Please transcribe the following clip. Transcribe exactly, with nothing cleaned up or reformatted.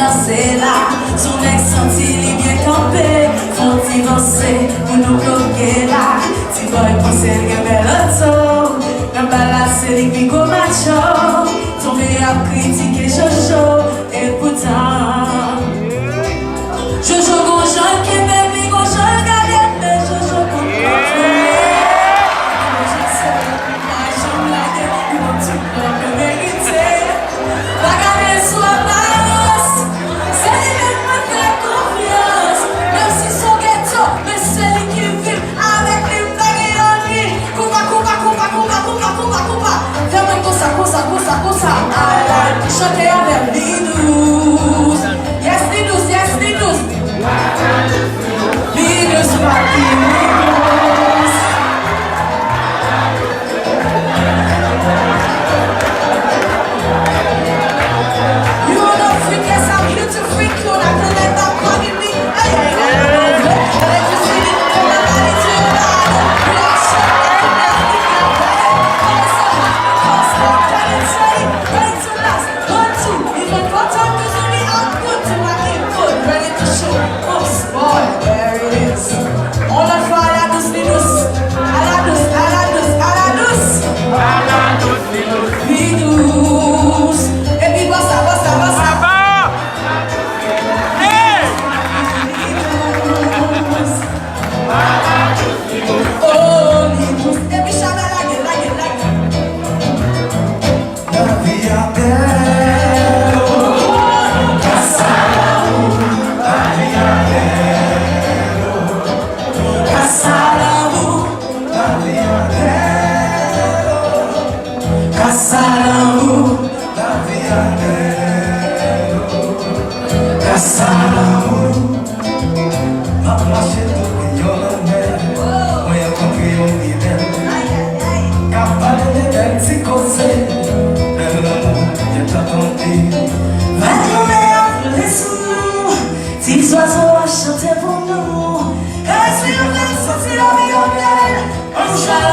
Danse la, si w nèg santi li byen kanpe, fè yon ti vanse pou nou bloke la. Ti bòy panse l gen bèl oto, nan bal la se li k pi gwo macho. Tonbe ap kritike Jojo, epoutan Jojo gon jan l kenbe m, li gon jan l gade m, men Jojo konn kontwole. Li gon jan l sere m, li pa janm lage m, li gon tout love mwen merite. Pa gade sou aparans, se li menm mwen fè konfyans. Menm si s on geto, men se li ki viv, avèk li m pa gen anyen. Koupa, koupa, koupa, koupa, koupa, koupa, koupa. Fè mwen konsa, konsa, konsa, konsa. Ala, chante avè m, li dous. Yes, li dous, yes, li dous. Li dous, papi, li dous. You wanna freak, yes, I'm here to freak you. Now put that back on me. Hey, hey, hey, hey, hey. Let you see me. Put my body to your body. We are shut up. Ready to shoot. Oops, boy, there it is. On the fire, dous, li dous. Ala dous, ala dous, ala dous. Li dous. Epi bossa, bossa, bossa. Li dous. Oh, li dous. Epi chabè lage, lage, lage. Lavi a bèl, oh, grasa lanmou. Lavi a bèl, oh, grasa lanmou. Lavi a bèl, oh, grasa lanmou. Lavi a bèl, oh, grasa lanmou. M ap mache tou deyò lanmè, mwen rankontre yon rebèl k ap pale de bèl ti koze, bèl lanmou, gentan tonbe. Vag lanmè ap vle sou nou, ti zwazo ap chante pou nou. Kay sou yon fèy, santi lavi a bèl, ann chale.